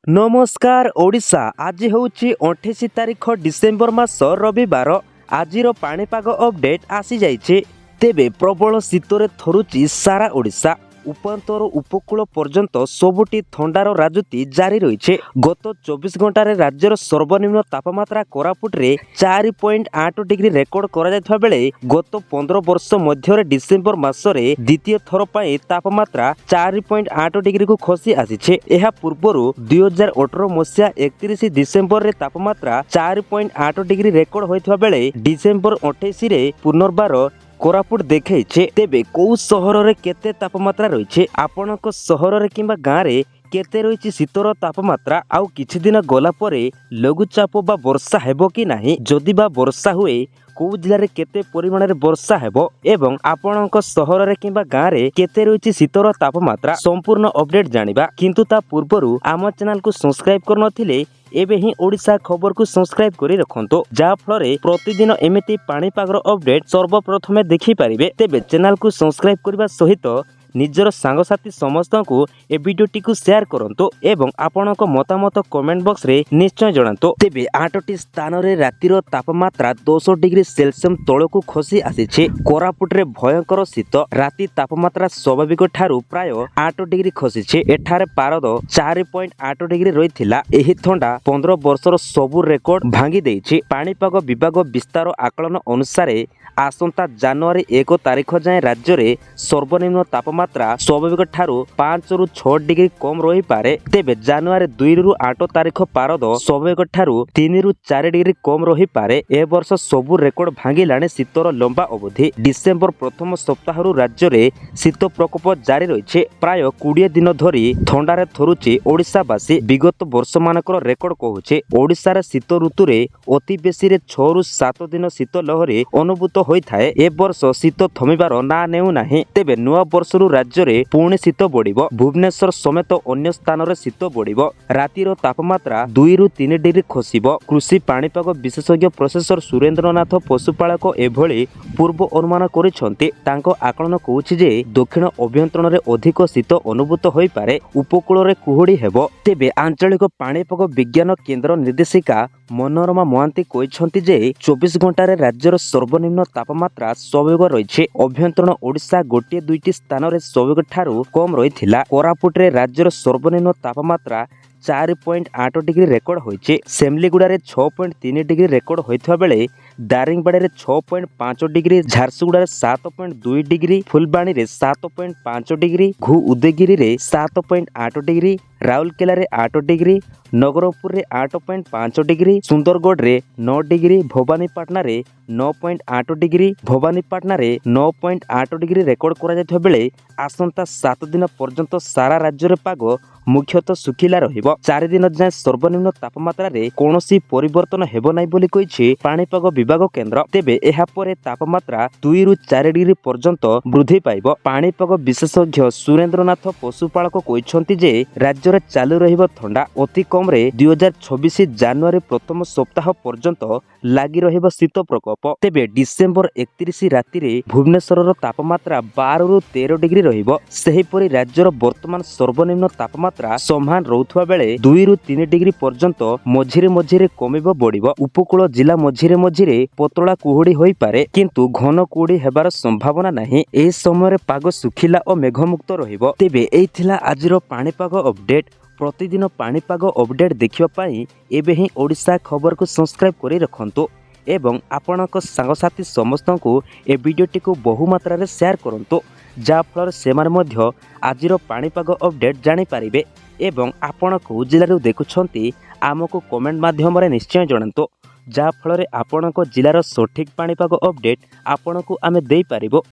ନମସ୍କାର ଓଡ଼ିଶା। ଆଜି ହେଉଛି 28 ତାରିଖ, ଡିସେମ୍ବର ମାସ, ରବିବାର। ଆଜିର ପାଣିପାଗ ଅପଡେଟ୍ ଆସିଯାଇଛି। ତେବେ ପ୍ରବଳ ଶୀତରେ ଥରୁଛି ସାରା ଓଡ଼ିଶା। ଉପାନ୍ତରୁ ଉପକୂଳ ପର୍ଯ୍ୟନ୍ତ ସବୁଠି ଥଣ୍ଡାର ରାଜୁତି ଜାରି ରହିଛି। ଗତ 24 ଘଣ୍ଟାରେ ରାଜ୍ୟର ସର୍ବନିମ୍ନ ତାପମାତ୍ରା କୋରାପୁଟରେ 4.8 ଡିଗ୍ରୀ ରେକର୍ଡ କରାଯାଇଥିବା ବେଳେ ଗତ 15 ବର୍ଷ ମଧ୍ୟରେ ଡିସେମ୍ବର ମାସରେ ଦ୍ୱିତୀୟ ଥର ପାଇଁ ତାପମାତ୍ରା 4.8 ଡିଗ୍ରୀକୁ ଖସି ଆସିଛି। ଏହା ପୂର୍ବରୁ 2018 ମସିହା 31 ଡିସେମ୍ବରରେ ତାପମାତ୍ରା 4.8 ଡିଗ୍ରୀ ରେକର୍ଡ ହୋଇଥିବା ବେଳେ ଡିସେମ୍ବର 28ରେ ପୁନର୍ବାର କୋରାପୁଟ ଦେଖେଇଛି। ତେବେ କୋଉ ସହରରେ କେତେ ତାପମାତ୍ରା ରହିଛି, ଆପଣଙ୍କ ସହରରେ କିମ୍ବା ଗାଁରେ କେତେ ରହିଛି ଶୀତର ତାପମାତ୍ରା, ଆଉ କିଛି ଦିନ ଗଲା ପରେ ଲଘୁଚାପ ବା ବର୍ଷା ହେବ କି ନାହିଁ, ଯଦି ବା ବର୍ଷା ହୁଏ କୋଉ ଜିଲ୍ଲାରେ କେତେ ପରିମାଣରେ ବର୍ଷା ହେବ ଏବଂ ଆପଣଙ୍କ ସହରରେ କିମ୍ବା ଗାଁରେ କେତେ ରହିଛି ଶୀତର ତାପମାତ୍ରା, ସମ୍ପୂର୍ଣ୍ଣ ଅପଡେଟ୍ ଜାଣିବା। କିନ୍ତୁ ତା ପୂର୍ବରୁ ଆମ ଚ୍ୟାନେଲକୁ ସବସ୍କ୍ରାଇବ କରିନଥିଲେ ଏବେ ହିଁ ଓଡ଼ିଶା ଖବରକୁ ସବସ୍କ୍ରାଇବ କରି ରଖନ୍ତୁ, ଯାହାଫଳରେ ପ୍ରତିଦିନ ଏମିତି ପାଣିପାଗର ଅପଡେଟ୍ ସର୍ବପ୍ରଥମେ ଦେଖିପାରିବେ। ତେବେ ଚ୍ୟାନେଲକୁ ସବସ୍କ୍ରାଇବ କରିବା ସହିତ ନିଜର ସାଙ୍ଗସାଥି ସମସ୍ତଙ୍କୁ ଏ ଭିଡ଼ିଓଟିକୁ ସେୟାର କରନ୍ତୁ ଏବଂ ଆପଣଙ୍କ ମତାମତ କମେଣ୍ଟ ବକ୍ସରେ ନିଶ୍ଚୟ ଜଣାନ୍ତୁ। ତେବେ ଆଠଟି ସ୍ଥାନରେ ରାତିର ତାପମାତ୍ରା 10 ଡିଗ୍ରୀ ସେଲସିୟସ ତଳକୁ ଖସି ଆସିଛି। କୋରାପୁଟରେ ଭୟଙ୍କର ଶୀତ। ରାତି ତାପମାତ୍ରା ସ୍ୱାଭାବିକ ଠାରୁ ପ୍ରାୟ 8 ଡିଗ୍ରୀ ଖସିଛି। ଏଠାରେ ପାରଦ 4.8 ଡିଗ୍ରୀ ରହିଥିଲା। ଏହି ଥଣ୍ଡା 15 ବର୍ଷର ସବୁ ରେକର୍ଡ ଭାଙ୍ଗି ଦେଇଛି। ପାଣିପାଗ ବିଭାଗ ବିସ୍ତାର ଆକଳନ ଅନୁସାରେ ଆସନ୍ତା ଜାନୁଆରୀ 1 ତାରିଖ ଯାଏଁ ରାଜ୍ୟରେ ସର୍ବନିମ୍ନ ତାପମାତ୍ରା ସ୍ୱାଭାବିକ ଠାରୁ 5ରୁ 6 ଡିଗ୍ରୀ କମ୍ ରହିପାରେ। ତେବେ ଜାନୁଆରୀ 2ରୁ 8 ତାରିଖ ପାରଦ ସ୍ୱାଭାବିକ ଠାରୁ 3ରୁ 4 ଡିଗ୍ରୀ କମ୍ ରହିପାରେ। ଏ ବର୍ଷ ସବୁ ରେକର୍ଡ ଭାଙ୍ଗିଲାଣି ଶୀତର ଲମ୍ବା ଅବଧି। ଡିସେମ୍ବର ପ୍ରଥମ ସପ୍ତାହରୁ ରାଜ୍ୟରେ ଶୀତ ପ୍ରକୋପ ଜାରି ରହିଛି। ପ୍ରାୟ 20 ଦିନ ଧରି ଥଣ୍ଡାରେ ଥରୁଛି ଓଡ଼ିଶାବାସୀ। ବିଗତ ବର୍ଷମାନଙ୍କର ରେକର୍ଡ କହୁଛି, ଓଡ଼ିଶାରେ ଶୀତ ଋତୁରେ ଅତି ବେଶୀରେ 6ରୁ 7 ଦିନ ଶୀତ ଲହରୀ ଅନୁଭୂତ ହୋଇଥାଏ। ଏ ବର୍ଷ ଶୀତ ଥମିବାର ନାଁ ନେଉନାହିଁ। ତେବେ ନୂଆ ବର୍ଷରୁ ରାଜ୍ୟରେ ପୁଣି ଶୀତ ବଢ଼ିବ। ଭୁବନେଶ୍ୱର ସମେତ ଅନ୍ୟ ସ୍ଥାନରେ ଶୀତ ବଢ଼ିବ। ରାତିର ତାପମାତ୍ରା 2ରୁ 3 ଡିଗ୍ରୀ ଖସିବ। କୃଷି ପାଣିପାଗ ବିଶେଷଜ୍ଞ ପ୍ରଫେସର ସୁରେନ୍ଦ୍ରନାଥ ପଶୁପାଳକ ଏଭଳି ପୂର୍ବ ଅନୁମାନ କରିଛନ୍ତି। ତାଙ୍କ ଆକଳନ କହୁଛି ଯେ ଦକ୍ଷିଣ ଅଭ୍ୟନ୍ତରରେ ଅଧିକ ଶୀତ ଅନୁଭୂତ ହୋଇପାରେ। ଉପକୂଳରେ କୁହୁଡ଼ି ହେବ। ତେବେ ଆଞ୍ଚଳିକ ପାଣିପାଗ ବିଜ୍ଞାନ କେନ୍ଦ୍ର ନିର୍ଦ୍ଦେଶିକା ମନୋରମା ମହାନ୍ତି କହିଛନ୍ତି ଯେ 24 ଘଣ୍ଟାରେ ରାଜ୍ୟର ସର୍ବନିମ୍ନ ତାପମାତ୍ରା ସ୍ୱାଭାବିକ ରହିଛି। ଅଭ୍ୟନ୍ତରୀଣ ଓଡ଼ିଶା ଗୋଟିଏ ଦୁଇଟି ସ୍ଥାନରେ ସ୍ୱାଭାବିକ ଠାରୁ କମ୍ ରହିଥିଲା। କୋରାପୁଟରେ ରାଜ୍ୟର ସର୍ବନିମ୍ନ ତାପମାତ୍ରା 4.8 ଡିଗ୍ରୀ ରେକର୍ଡ ହୋଇଛି। ସେମିଳିଗୁଡ଼ାରେ 6.3 ଡିଗ୍ରୀ ରେକର୍ଡ ହୋଇଥିବା ବେଳେ ଦାରିଙ୍ଗବାଡ଼ିରେ 6.5 ଡିଗ୍ରୀ, ଝାରସୁଗୁଡ଼ାରେ 7.2 ଡିଗ୍ରୀ, ଫୁଲବାଣୀରେ 7.5 ଡିଗ୍ରୀ, ଘୁ ଉଦୟଗିରିରେ 7.8 ଡିଗ୍ରୀ, ରାଉରକେଲାରେ 8 ଡିଗ୍ରୀ, ନବରଙ୍ଗପୁରରେ 8.5 ଡିଗ୍ରୀ, ସୁନ୍ଦରଗଡ଼ରେ 9 ଡିଗ୍ରୀ, ଭବାନୀପାଟଣାରେ 9.8 ଡିଗ୍ରୀ, ଭବାନୀପାଟଣାରେ 9.8 ଡିଗ୍ରୀ ରେକର୍ଡ କରାଯାଇଥିବା ବେଳେ ଆସନ୍ତା 7 ଦିନ ପର୍ଯ୍ୟନ୍ତ ସାରା ରାଜ୍ୟରେ ପାଗ ମୁଖ୍ୟତଃ ଶୁଖିଲା ରହିବ। 4 ଦିନ ଯାଏଁ ସର୍ବନିମ୍ନ ତାପମାତ୍ରାରେ କୌଣସି ପରିବର୍ତ୍ତନ ହେବ ନାହିଁ ବୋଲି କହିଛି ପାଣିପାଗ ବିଭାଗ କେନ୍ଦ୍ର। ତେବେ ଏହାପରେ ତାପମାତ୍ରା 2ରୁ 4 ଡିଗ୍ରୀ ପର୍ଯ୍ୟନ୍ତ ବୃଦ୍ଧି ପାଇବ। ପାଣିପାଗ ବିଶେଷଜ୍ଞ ସୁରେନ୍ଦ୍ରନାଥ ପଶୁପାଳକ କହିଛନ୍ତି ଯେ ରାଜ୍ୟରେ ଚାଲୁ ରହିବ ଥଣ୍ଡା। ଅତି କମରେ 2026 ଜାନୁଆରୀ ପ୍ରଥମ ସପ୍ତାହ ପର୍ଯ୍ୟନ୍ତ ଲାଗି ରହିବ ଶୀତ ପ୍ରକୋପ। ତେବେ ଡିସେମ୍ବର 31 ରାତିରେ ଭୁବନେଶ୍ୱରର ତାପମାତ୍ରା 12ରୁ 13 ଡିଗ୍ରୀ ରହିବ। ସେହିପରି ରାଜ୍ୟର ବର୍ତ୍ତମାନ ସର୍ବନିମ୍ନ ତାପମାତ୍ରା ସମାନ ରହୁଥିବା ବେଳେ 2ରୁ 3 ଡିଗ୍ରୀ ପର୍ଯ୍ୟନ୍ତ ମଝିରେ ମଝିରେ କମିବ ବଢ଼ିବ। ଉପକୂଳ ଜିଲ୍ଲା ମଝିରେ ମଝିରେ ପତଳା କୁହୁଡ଼ି ହୋଇପାରେ, କିନ୍ତୁ ଘନ କୁହୁଡ଼ି ହେବାର ସମ୍ଭାବନା ନାହିଁ। ଏହି ସମୟରେ ପାଗ ଶୁଖିଲା ଓ ମେଘମୁକ୍ତ ରହିବ। ତେବେ ଏଇ ଥିଲା ଆଜିର ପାଣିପାଗ ଅପଡେଟ୍। ପ୍ରତିଦିନ ପାଣିପାଗ ଅପଡେଟ୍ ଦେଖିବା ପାଇଁ ଏବେ ହିଁ ଓଡ଼ିଶା ଖବରକୁ ସବସ୍କ୍ରାଇବ୍ କରି ରଖନ୍ତୁ ଏବଂ ଆପଣଙ୍କ ସାଙ୍ଗସାଥି ସମସ୍ତଙ୍କୁ ଏ ଭିଡ଼ିଓଟିକୁ ବହୁ ମାତ୍ରାରେ ସେୟାର କରନ୍ତୁ, ଯାହାଫଳରେ ସେମାନେ ମଧ୍ୟ ଆଜିର ପାଣିପାଗ ଅପଡେଟ୍ ଜାଣିପାରିବେ। ଏବଂ ଆପଣ କେଉଁ ଜିଲ୍ଲାରୁ ଦେଖୁଛନ୍ତି, ଆମକୁ କମେଣ୍ଟ ମାଧ୍ୟମରେ ନିଶ୍ଚୟ ଜଣାନ୍ତୁ, ଯାହାଫଳରେ ଆପଣଙ୍କ ଜିଲ୍ଲାର ସଠିକ୍ ପାଣିପାଗ ଅପଡେଟ୍ ଆପଣଙ୍କୁ ଆମେ ଦେଇପାରିବୁ।